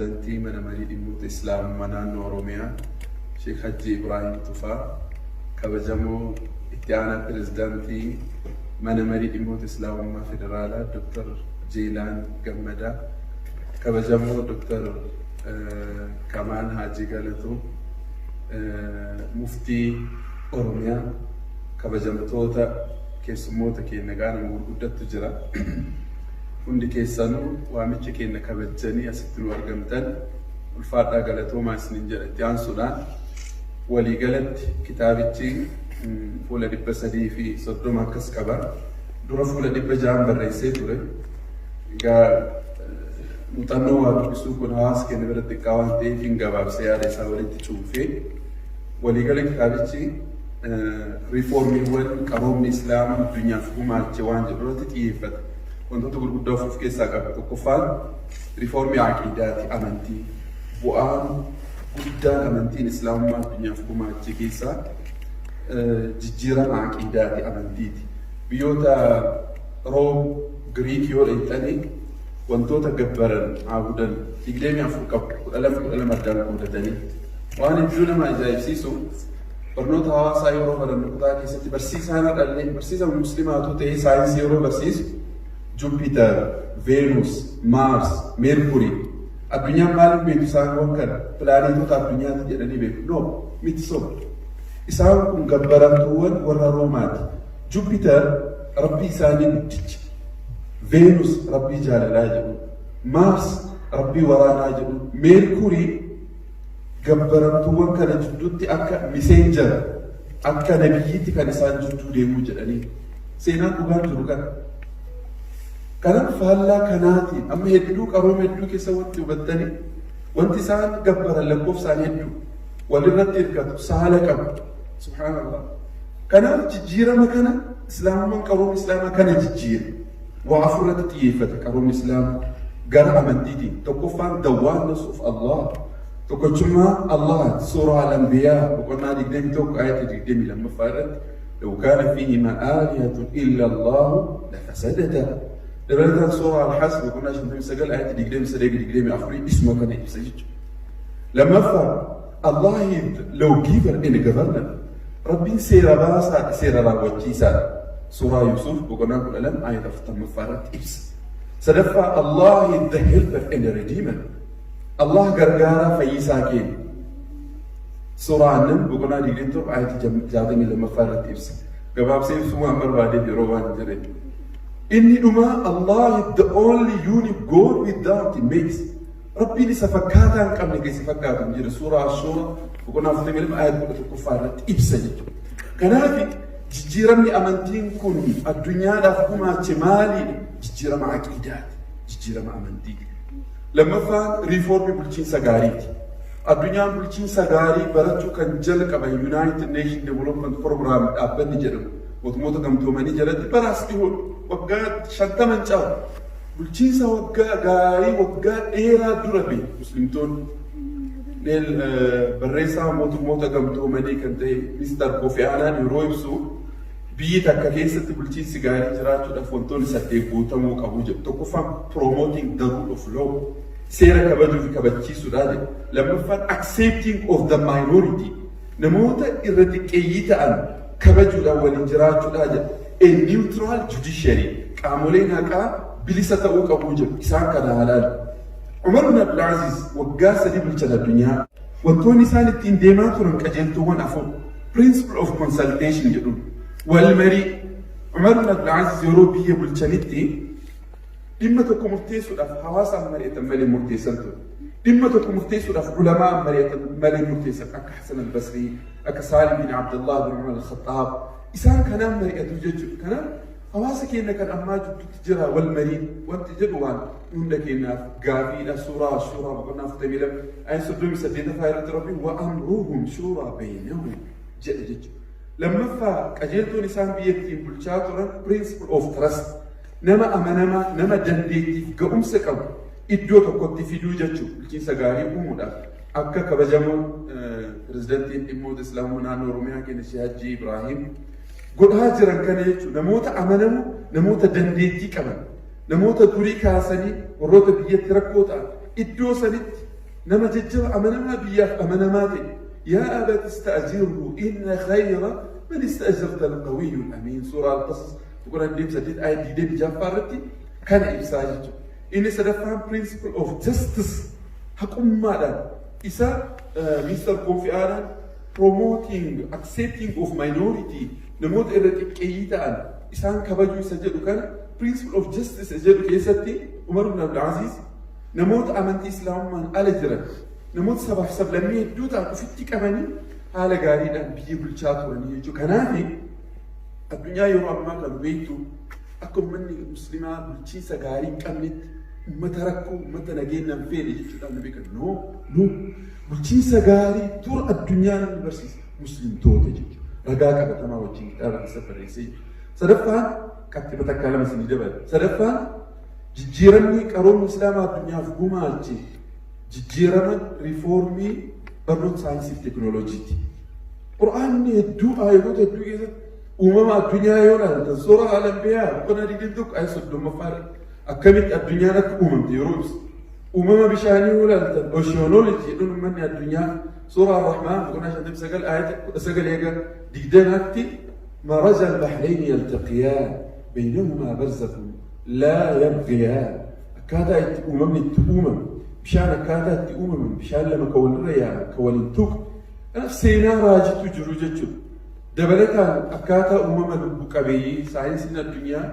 Pirezidantii Mana Marii Dhimmoota Islaamummaa Naannoo Oromiyaa Sheek Hajji Ibraahim Tufaa, kabajamoo Itti Aanaa Pirezidantii Mana Marii Dhimmoota Islaamummaa Federaalaa Dr. Jeelaan Gammadaa, kabajamoo Dr. Kamaal Haajii Galatoo, Muftii Oromiyaa, kabajamtoota keessummoota keenya gaanama gurguddattu jira. Hundi keessanuu waamicha keenya kabajjanii asitti nu argamtan, ulfaadhaa, galatoomaa isiniin jedha. Itti aansuudhaan waliigalatti kitaabichi fuula 330 akkas qaba. Dura fuula 600n barreessee ture. Egaa muuxannoo waa dubbisuu kun hawaasa keenya biratti xiqqaa waan ta'eef, hin gabaabsee, yaada isaa walitti cuunfee. Waliigala kitaabichi riifoormiiwwan qaroomni islaamaa addunyaaf gumaache waan jedhu irratti xiyyeeffata. Wantoota gurguddaa of keessaa qaba. Tokkoffaan riifoormii aqiidaati, amantii. Bu'aan guddaan amantiin islaamummaa addunyaaf gumaache keessaa jijjiirama aqiidaati, amantiiti. Biyyoota Room, Giriik yoo dhaqxanii, wantoota gabbaran, aabudan 24 qabu, 12 12 addaan qoodatanii. Waan hedduu nama ajaa'ibsiisu, barnoota hawaasaa yeroo barannu kutaa keessatti barsiisaan dhallee barsiisa muslimaatu ta'ee saayinsii yeroo barsiisu Jupiter, Venus, Mars, Mercury, addunyaan maaliif beektu? Isaan kana pilaaneetota addunyaati jedhanii beeku. No, miti, soba. Isaan kun gabbaramtuuwwan warra Roomaati. Jupiter rabbii isaanii guddicha. Venus rabbii jaalalaa jedhu. Mars rabbii waraanaa jedhu. Mercury gabbaramtuuwwan kana jidduutti akka messenger, akka nabiyyiitti kan isaan jidduu deemuu jedhanii. Seenaan dhugaan jiru kana. Kanaaf faallaa kanaatiin amma hedduu qarooma hedduu keessa wanti hubattanii, wanti isaan gabbaran lakkoofsaan hedduu walirratti hirkatu, saala qabu. Subhaanallah. Kanaaf jijjiirama kana islaamummaan, qaroomni islaamaa kana jijjiira. Waa afur irratti xiyyeeffata qaroomni islaamaa gara amantiitiin. Tokkoffaan the oneness of Allah. Tokkochummaa Allah. Suuraa Al-Anbiyaa boqonnaa 21 ayata 22ffaa irratti لو كان فيهما آلهة إلا الله لفسدتا. Dabalataan suuraa Al-Hasr boqonnaa 59 ayata 23 24 isuma kana ibsa jechuudha. Lammaffaa, Allah is lawgiver and governor. Rabbiin seera baasaadha, seera raawwachiisaadha. Suuraa Yusuf boqonnaa 12 ayata 40ffaa irratti ibsa. Sadaffaa, Allah is the helper and the redeemer. Allah gargaaraa, fayyisaa keenya. Suuraa Annan boqonnaa 27 ayata 62ffaa irratti ibsa. Gabaabsee ibsuu waan barbaadeef, yeroo waan hin jedhe. Inni dhumaa, Allah is the only unique God without mates. Rabbiin isa fakkaataa hin qabne, keessa fakkaatu hin jiru. Suuraa Ashuura boqonnaa 42 ayata 11ffaa irratti ibsa jechuudha. Kanaaf jijjiiramni amantiin kun addunyaadhaaf gumaache maaliidha? Jijjiirama aqiidaati. Jijjiirama amantii. Lammaffaan riifoormii bulchiinsa gaariiti. Addunyaan bulchiinsa gaarii barachuu kan jalqaban United Nation Development Program dhaabbanni jedhamu Mootummoota Gamtoomanii jalatti baraas dhihoo waggaa 50 caalu bulchiinsa waggaa gaarii waggaa dheeraa dura be muslimtoonni. Barreessaa Mootummoota Gamtoomanii kan ta'e Mr. Kofi Annan yeroo ibsu, biyyi takka keessatti bulchiinsi gaarii jiraachuudhaaf wantoonni saddeet guutamuu qabu jedhu. Tokkoffaan promoting the rule of law, seera kabajuu fi kabachiisuudha jedhu. Lammaffaan accepting of the minority, namoota irra xiqqeeyyii ta'an kabajuudhaan waliin jiraachuudha jedhu. A neutral judiciary, qaamoleen haqaa bilisa ta'uu qabu jedhu. Isaan kana halaal. Umar bin Abdulaziz waggaa 3 bulchan addunyaa. Wantoonni isaan ittiin deemaa turan qajeeltowwan afur. Principle of consultation jedhu. Wal marii. Umar bin Abdulaziz yeroo biyya bulchanitti dhimma tokko murteessuudhaaf hawaasaan mari'atan malee murteessan ture. Dhimma tokko murteessuudhaaf ulamaa mari'atan malee murteessan, akka Hasan al-Basrii, akka Saalim bin Abdullah bin Umar al-Khattab, isaan kanaan mari'atu jechuudha. Kanaaf hawaasa keenya kan ammaa jidduutti jira wal mariin wanti jedhu waan hunda keenyaaf gaafiidha. Suuraa Shuuraa boqonnaa 42 ayat 38ffaa irratti Rabbiin وأمرهم شورى بينهم jedhe jechuudha. Lammaffaa, qajeeltoon isaan biyya ittiin bulchaa turan principle of trust, nama amanamaa, nama dandeettiif ga'umsa qabu iddoo tokkotti fiduu jechuudha, bulchiinsa gaarii uumuudhaaf. Akka kabajamoo pirezidantiin dhimmoota islaamaa naannoo Oromiyaa keenya Sheekh Hajji Ibraahim godhaa jiran kana jechuudha. Namoota amanamoo, namoota dandeettii qaban, namoota durii kaasanii warroota biyyatti rakkoo ta'an iddoo sanitti Nama jajjaba amanamaa biyyaaf amanamaa ta'e. Yaa abati ista'jirhu inna khayra man ista'jarta al-qawiyyu al-amiin. Suuraa Al-Qasas boqonnaa 28 ayat 26 irratti kana ibsaa jechuudha. Inni sadaffaan principle of justice, haqummaadhaan isa Mr. Kofi Annan promoting accepting of minority, namoota irra xiqqeeyyii ta'an isaan kabajuu isa jedhu kana, principle of justice isa jedhu keessatti Umar ibn Abdul Aziz namoota amantii Islaamummaan ala jiran, namoota sabaaf sablammii hedduu ta'an ofitti qabanii haala gaariidhaan biyya bulchaa turanii jechuudha. Kanaaf addunyaa yeroo ammaa kan beektu akka uummanni Muslimaa bulchiinsa gaarii hin qabnetti, uummata rakkoo, uummata nageenya hin feene jechuudhaan nu beekan. No, no. Bulchiinsa gaarii dura addunyaa namni barsiisa Muslimtoota jechuudha. Ragaa qabatamaa wajjin kitaaba keessa barreessee. Sadaffaan qabxii takkaa lama isinii dabala. Sadaffaan jijjiiramni qaroomni Islaamaa addunyaaf gumaache jijjiirama riifoormii barnoota saayinsii fi teekinooloojiiti. Qur'aanni hedduu aayatoota hedduu keessatti uumama addunyaa yoo ilaaltan, suuraa Al-Anbiyaa boqonnaa 21 ayat 30ffaa irratti akkamitti addunyaan akka uumamte yeroo ibsu. Uumama bishaanii yoo ilaaltan, oceanology jedhuun uummanni addunyaa, suuraa Ar-Rahmaan boqonnaa 59 ayat 19 eega 20tti مرج البحرين يلتقيان بينهما برزخ لا يبغيان. Akkaataa itti uumamni itti uumame, bishaan akkaataa itti uumaman, bishaan lama ka walirra yaa'an, ka waliin tuqu. Kanaaf seenaa raajitu jiru jechuudha. Dabalataan akkaataa uumama lubbu qabeeyyii saayinsiin addunyaa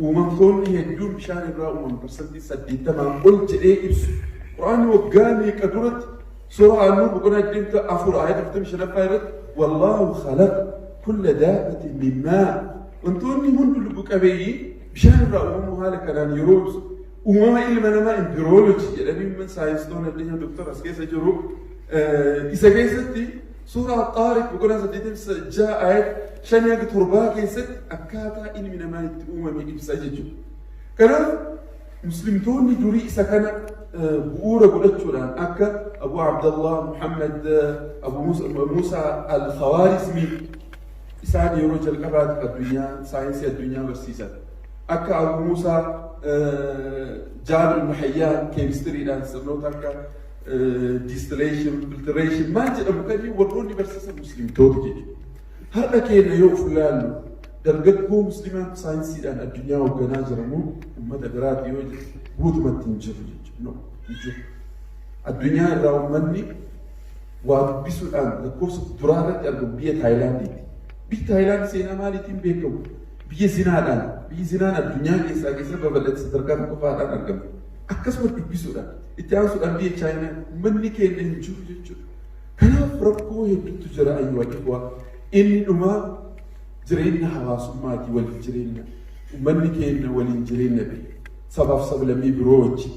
uumamtoonni hedduun bishaan irraa uumaman 80% ol jedhee ibsu. Quraanni waggaa meeqa duratti suuraa An-Nuur boqonnaa 24 ayat 45ffaa irratti والله خلق كل دابة من ماء, wantoonni hundi lubbu qabeeyyii bishaan irraa uumamuu haala kanaan yeroo ibsu, uumama ilma namaa embryology jedhanii uummanni saayinsistoonni addunyaa doktora as keessa jiru isa keessatti suuraa Xaariq boqonnaa 86 ayat 5 hanga 7 keessatti akkaataa ilmi namaa itti uumame ibsa jechuudha. Kanaaf Muslimtoonni durii isa kana bu'uura godhachuudhaan akka Abu Abdallah Muhammad Abu Musa al-Khawaarizmi isaan yeroo jalqabaatti addunyaa saayinsii addunyaa barsiisan. Akka Abu Musa Jaabir ibn Hayyaan keemistiriidhaan sirnoota akka distillation, filtration maal jedhamu kanneen warroonni barsiisan Muslimtoota jechuudha. Har'a keenya yoo of ilaallu, dargaggoo Muslimaan saayinsiidhaan addunyaa hoogganaa jiramu uummata biraati yoo jedhu guutumatti hin jiru jechuudha. No, hin jiru. Addunyaa irraa uummanni waa dubbisuudhaan lakkoofsa duraa irratti argamu biyya Taayilaandiiti. Biyyi Taayilaand seenaa maaliitiin beekamu? Biyya zinaadhaan. Biyyi zinaan addunyaa keessaa keessa babal'ate sadarkaa tokkoffaadhaan argamu. Akkasuma dubbisuudhaan. Itti aansuudhaan biyya Chaayinaa. Uummanni keenya hin jiru jechuudha. Kanaaf rakkoo hedduutu jira, أيها الإخوة. Inni dhumaa jireenya hawaasummaati, waliin jireenya. Uummanni keenya waliin jireenya beeka. Sabaaf sablammii biroo wajjin,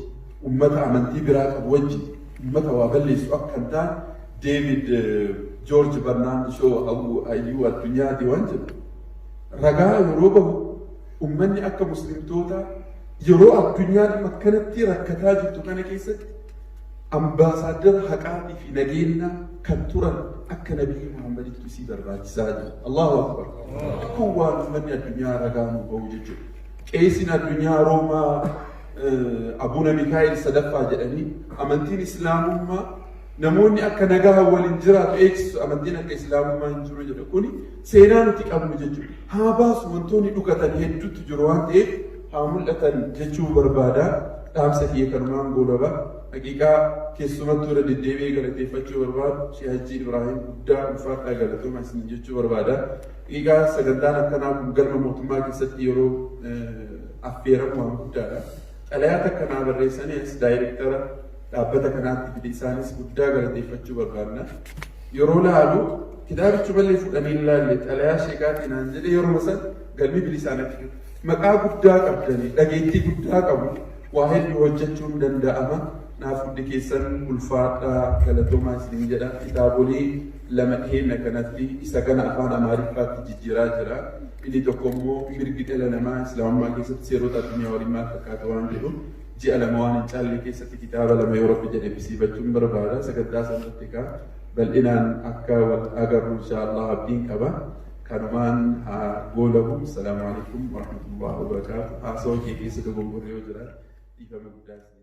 uummata amantii biraa qabu wajjin, uummata waa balleessu akka hin taane David George Bernard Shaw hayyuu addunyaati waan jedhu. Ragaa yeroo bahu uummanni akka Muslimtoota yeroo addunyaan akkanatti rakkataa jirtu kana keessatti ambaasaaddara haqaatii fi nageenya kan turan akka Nabii Muhammaditti isii barbaachisaa jira. الله أكبر. Kun waan uummanni addunyaa ragaa nu bahu jechuudha. Qeesiin addunyaa Roomaa Abuuna Mikaa'el sadaffaa jedhanii amantiin Islaamummaa namoonni akka nagaa waliin jiraatu eegsisu, amantiin akka Islaamummaa hin jiru jedha. Kuni seenaa nuti qabnu jechuudha. Haa baasu, wantoonni dhugatan hedduutu jiru waan ta'eef haa mul'atan jechuu barbaada. Dhaamsa kiyya kanumaan goolaba. Haqiiqaa keessumattuu irra deddeebi'ee galateeffachuu barbaadu Shee Hajji Ibrahim, guddaa ulfaadhaa, galatooma isin jechuu barbaada. Haqiiqaa sagantaan akkanaa kun galma mootummaa keessatti yeroo affeeramu waan guddaadha. Xalayaa takka naa barreessanii as daayirektara dhaabbata kanaatti fide, isaanis guddaa galateeffachuu barbaadna. Yeroo laalu kitaabichi mallee fudhanii hin laalle, xalayaa sheekaatii naan jedhe. Yeroo san galmi bilisaan akka maqaa guddaa qabdanii dhageettii guddaa qabu, waa hedduu hojjechuun danda'ama. Naaf hundi keessan ulfaadhaa, galatoomaa isiniin jedha. Kitaabolee lama dhiheenya kanatti isa kana afaan Amaariffaatti jijjiiraa jira. Inni tokko immoo mirgi dhala namaa Islaamummaa keessatti seerota addunyaa waliin maal fakkaata waan jedhu ji'a 2 waan hin caalle keessatti kitaaba lama yoo Rabbi jedhe bisiifachuun barbaada. Sagantaa sanatti egaa bal'inaan akka wal agarru إن شاء الله abdiin qaba. Kanumaan haa goolabu. السلام عليكم ورحمة الله وبركاته. Haasawaa kee keessa dogoggorri yoo jira dhiifama guddaa.